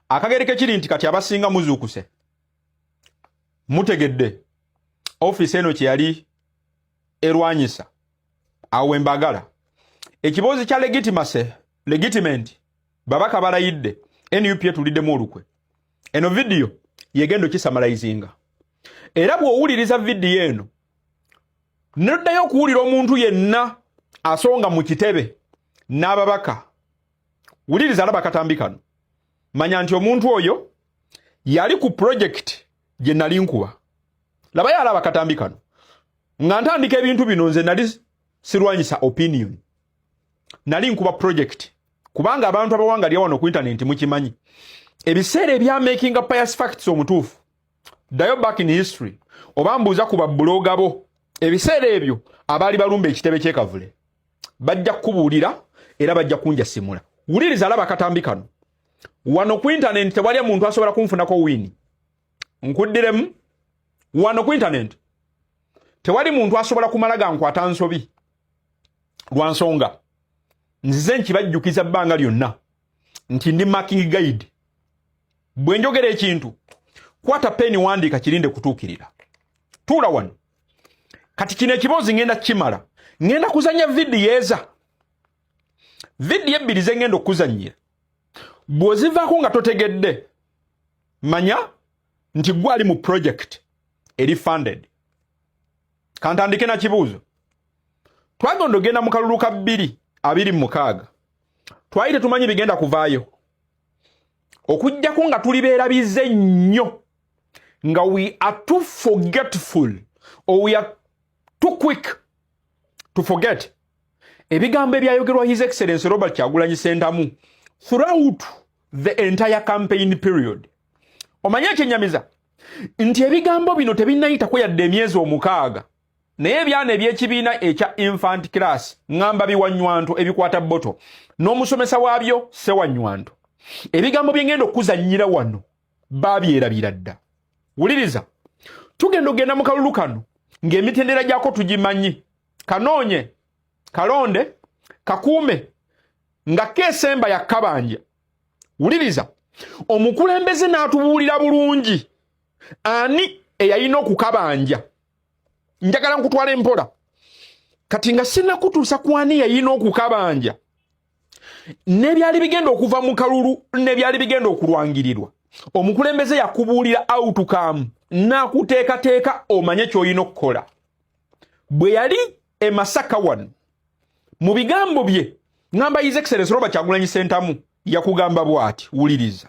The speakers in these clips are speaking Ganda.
Akageri kekiri nti kati abasinga muzuukuse, mutegedde ofiisi eno kye yali erwanyisa. Awo wembagala ekiboozi kya legitimacy, legitimate babaka balayidde NUP etuliddemu olukwe. Eno vidiyo yegenda okisummarizinga, era bw'owuliriza vidiyo eno noddayo okuwulira omuntu yenna asonga mu kitebe n'ababaka, wuliriza, alaba akatambi kano, manya nti omuntu oyo yali ku project gye nali nkuba. Labayo, alaba akatambi kano nga ntandika ebintu bino. Nze nali sirwanyisa opinion, nali nkuba project, kubanga abantu abawangalira wano ku internet mukimanyi, ebiseera ebya making pious facts omutuufu, ddayo back in history oba mbuuza ku bablogger bo ebiseera ebyo abaali balumba ekitebe kyekavule, bajja kukubuulira era bajja kunjasimula. Wuliriza, alaba akatambi kano. Wano ku internet tewali muntu asobola kunfunako win. Nkuddiremu, wano ku internet tewali muntu asobola kumala gankwata nsobi, lwa nsonga nzize nkibajjukiza bbanga lyonna nti ndi marking guide. Bwe njogera ekintu, kwata peni, wandiika, kirinde kutuukirira. Tuula wano kati, kino ekiboozi ngenda kukimala, ngenda kuzanya vidiyo. Eza vidiyo ebbiri ze ngenda okuzanyira, bw'ozivaako nga totegedde, manya nti gwe ali mu project eri funded. Kantandike na kibuuzo. Twagenda ogenda mu kalulu ka 2026, twali tetumanyi bigenda kuvaayo, okugjako nga tuli beerabize nnyo, nga we are too forgetful or we are too quick to forget ebigambo ebyayogerwa His Excellence Robert Kyagulanyi Sentamu throughout the entire campaign period. Omanye ekyenyamiza nti ebigambo bino tebinnayitako yadde emyezi 6, naye ebyana ebyekibiina ekya infant class, ŋŋamba biwanywanto ebikwata bottle n'omusomesa waabyo sewanywanto, ebigambo byengenda okuzannyira wano babyerabira dda. Wuliriza, tugenda okugenda mu kalulu kano ng'emitendera gyako tugimanyi: kanoonye, kalonde, kakuume, nga keesemba yakkabanja. Wuliriza, omukulembeze n'atubuulira bulungi ani eyalina okukabanja. Njagala nkutwala empola kati nga sinnakutuusa ku ani yalina okukabanja n'ebyali bigenda okuva mu kalulu n'ebyali bigenda okulwangirirwa. Omukulembeze yakubuulira outcome n'akuteekateeka omanye ky'olina okukola. Bwe yali e Masaka wano, mu bigambo bye ŋŋamba His Excellence Robert Kyagulanyi Sentamu yakugamba bw'ati, wuliriza.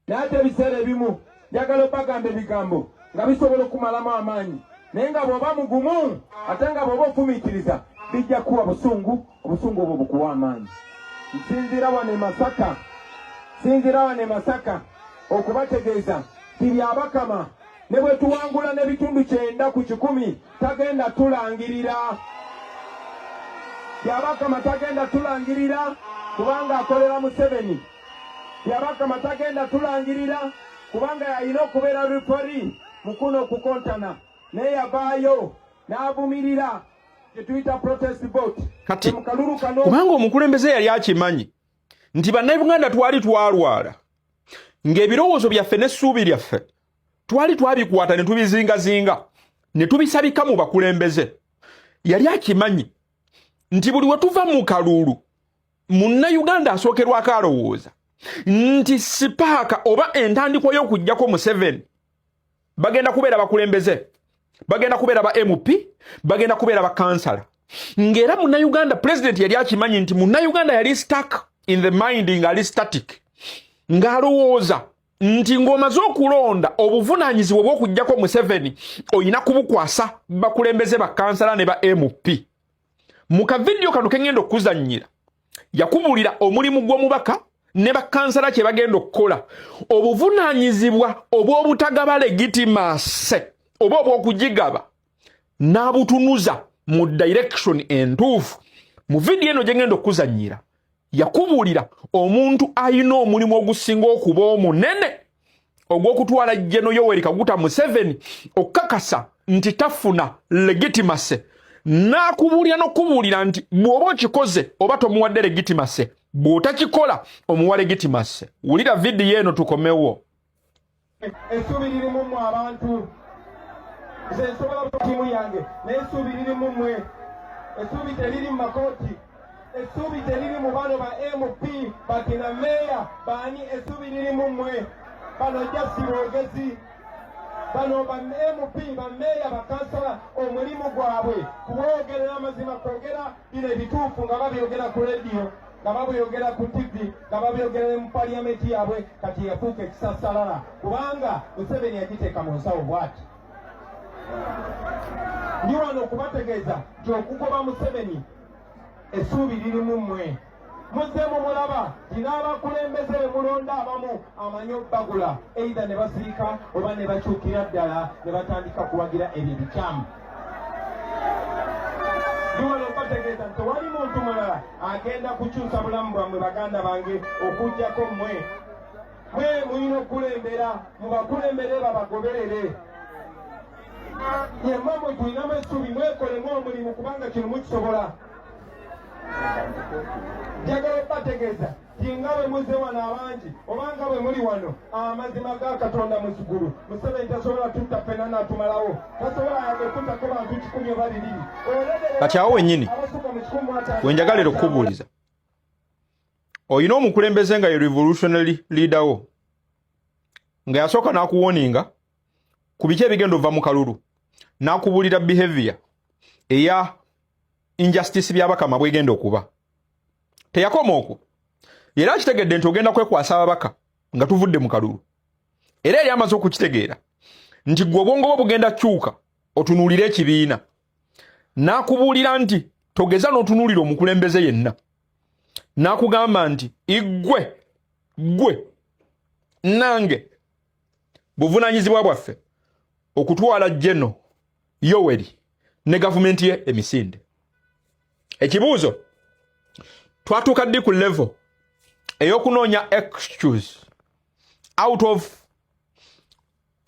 Naye ate ebiseera ebimu njagala obagamba ebigambo nga bisobola okumalamu amaanyi, naye nga bw'oba mugumu ate nga bw'oba ofumiitiriza, bijja kuwa busungu, obusungu obwo bukuwa amaanyi. Nsinziira wano e Masaka, nsinziira wano e Masaka okubategeeza ti Byabakama ne bwe tuwangula n'ebitundu 90% tagenda tulangirira. Byabakama tagenda tulangirira kubanga akolera Museveni. Byabakama tagenda tulangirira kubanga yalina okubeera referee mu kuno okukontana, naye yavaayo n'avumirira kyetuyita protest vote. Kati mu kalulu kano kubanga omukulembeze yali akimanyi nti Bannayuganda twali twalwala, ng'ebirowoozo byaffe n'essuubi lyaffe twali twabikwata ne tubizingazinga ne tubisabika mu bakulembeze, yali akimanyi nti buli we tuva mu kalulu, Munnayuganda asookerwako alowooza nti spark oba entandikwa y'okuggyako Museveni bagenda kubeera bakulembeze, bagenda kubeera ba MP, bagenda kubeera bakansala. Ng'era Munnayuganda, pulezidenti yali akimanyi nti Munnayuganda yali stuck in the mind, ng'ali static, ng'alowooza nti ng'omaze okulonda, obuvunaanyizibwa obw'okuggyako Museveni olina kubukwasa bakulembeze, bakansala ne ba MP. Mu kavidiyo kano keŋŋenda okuzannyira, yakubuulira omulimu gw'omubaka ne bakansala kye bagenda okukola, obuvunaanyizibwa obw'obutagaba legitimacy oba obw'okugigaba, n'abutunuza mu direction entuufu. Mu vidiyo eno gye ngenda okuzannyira, yakubuulira omuntu alina omulimu ogusinga okuba omunene ogw'okutwala General Yoweri Kaguta Museveni okukakasa nti tafuna legitimacy, n'akubuulira n'okubuulira nti bw'oba okikoze oba tomuwadde legitimacy. Bw'otakikola omuwa legitimacy. Wulira vidiyo eno tukomewo. Essuubi lirimu mmwe abantu. Nze nsobola ttiimu yange, naye essuubi lirimu mmwe. Essuubi teriri mu makooti, essuubi teriri mu bano ba MP, bakina meeya baani. Essuubi lirimu mmwe. Bano just boogezi. Bano ba MP, bameeya, bakansala, omulimu gwabwe kuboogerera amazima, kwogera bino ebituufu nga babyogera ku rediyo, nga babyogera ku TV, nga babyogera ne mu paliyamenti yaabwe. Kati yafuuka ekisasalala kubanga Museveni yagiteeka mu nsawo bw'ati. Ndi wano okubategeeza nti okugoba Museveni, essuubi lirimu mmwe. Muzze mumulaba nti n'abakulembeze be mulonda abamu amanyi obbagula, either ne basirika oba ne bakyukira ddala ne batandika kuwagira ebyo ebikyamu. Ndi wano okubategeeza nti tewali muntu mulala agenda kukyusa bulamu bwammwe, baganda bange, okuggyako mmwe. Mwe mulina okukulembera, mubakulembere babagoberere. Yemwe mwe tulinamu essuubi, mwekolemu omulimu kubanga kino mukisobola. Njagala okubategeeza nti nga bwe muzze wano abangi oba nga bwe muli wano, amazima ga Katonda muzigulu, Museveni tasobola tutta ffenna n'atumalawo. Tasobola yadde okuttako bantu 100 oba 200. Kati awo wennyini Abasukka mu 150. Wenjagalira okukubuuliza, olina omukulembeze nga ye revolutionary leader wo, nga yasooka n'akuwoninga ku biki ebigenda ova mu kalulu, n'akubuulira behavior eya injustice byabakama bwegenda okuba. Teyakoma okwo, era akitegedde nti ogenda kwekwasa ababaka nga tuvudde mu kalulu, era yali amaze okukitegeera nti gwe obwongo bwo bugenda kyuka otunuulire ekibiina, n'akubuulira nti togeza n'otunuulira omukulembeze yenna, n'akugamba nti igwe gwe nange buvunaanyizibwa bwaffe okutwala Geno Yoweri ne gavumenti ye emisinde. Ekibuuzo, twatuuka ddi ku level ey'okunoonya excuse out of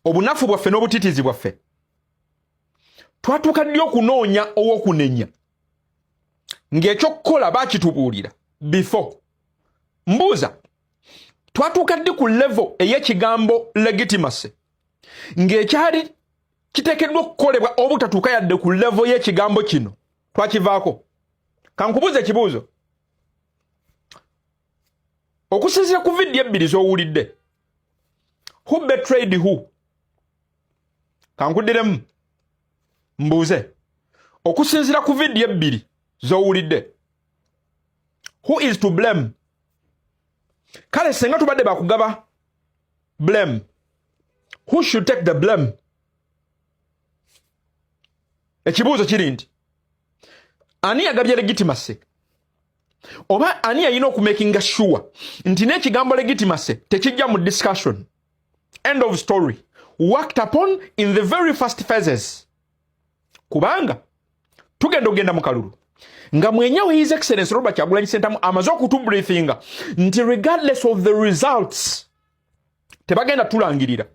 obunafu bwaffe n'obutitiizi bwaffe? Twatuuka ddi okunoonya ow'okunenya ng'ekyokukola bakitubuulira before? Mbuuza, twatuuka ddi ku level ey'ekigambo legitimacy ng'ekyali kiteekeddwa okukolebwa obutatuuka yadde ku level y'ekigambo kino twakivaako? Kankubuuza ekibuuzo, okusinziira ku vidiyo ebbiri z'owulidde, who betrayed who? Kankuddiremu mbuuze, okusinziira ku vidiyo ebbiri z'owulidde, who is to blame? Kale senga tubadde bakugaba blame, who should take the blame? Ekibuuzo kiri nti ani yagabye legitimacy, oba ani yalina okumakinga sure nti n'ekigambo legitimacy tekijja mu discussion? End of story. Worked upon in the very first phases, kubanga tugenda okugenda mu kalulu nga mwenyewe His Excellence Robert Kyagulanyi Sentamu amaze okutubriefinga nti regardless of the results tebagenda tulangirira,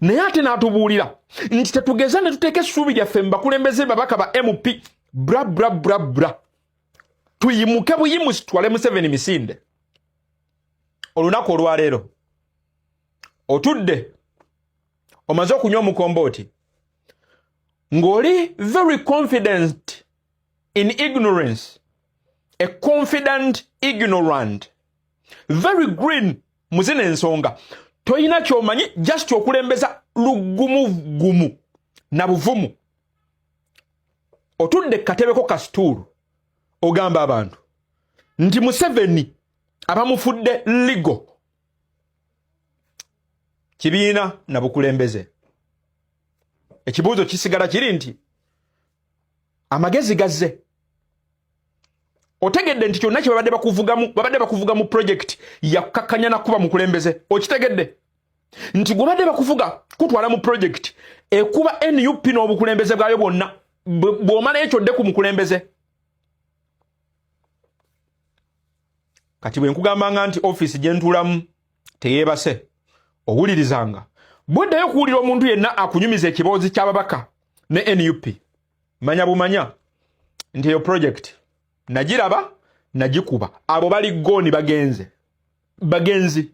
naye ate n'atubuulira nti tetugeza ne tuteeka essuubi lyaffe mu bakulembeze, babaka, ba MP, bra bra bra bra, tuyimuke buyimusi twale Museveni misinde. Olunaku olwaleero otudde omaze okunywa omukombooti ng'oli very confident in ignorance, a confident ignorant, very green muzina ensonga, toyina kyomanyi, just okulembeza lugumugumu na buvumu. Otudde katebeko kasituulu ogamba abantu nti Museveni abamufudde legal kibiina na bukulembeze. Ekibuuzo kisigala kiri nti amagezi gazze, otegedde nti kyonna kye babadde bakuvugamu, babadde bakuvuga mu project yakukakkanya nakuba mukulembeze. Okitegedde nti gwe badde bakuvuga kutwala mu project ekuba NUP n'obukulembeze bwayo bwonna, bw'omala ekyo dde ku mukulembeze. Kati bwe nkugambanga nti ofiisi gye ntuulamu teyeebase, owulirizanga. Bweddayo okuwulira omuntu yenna akunyumiza ekiboozi ky'ababaka ne NUP, manya bumanya nti eyo project nagiraba. Nagikuba. Abo bali gone, bagenze bagenzi.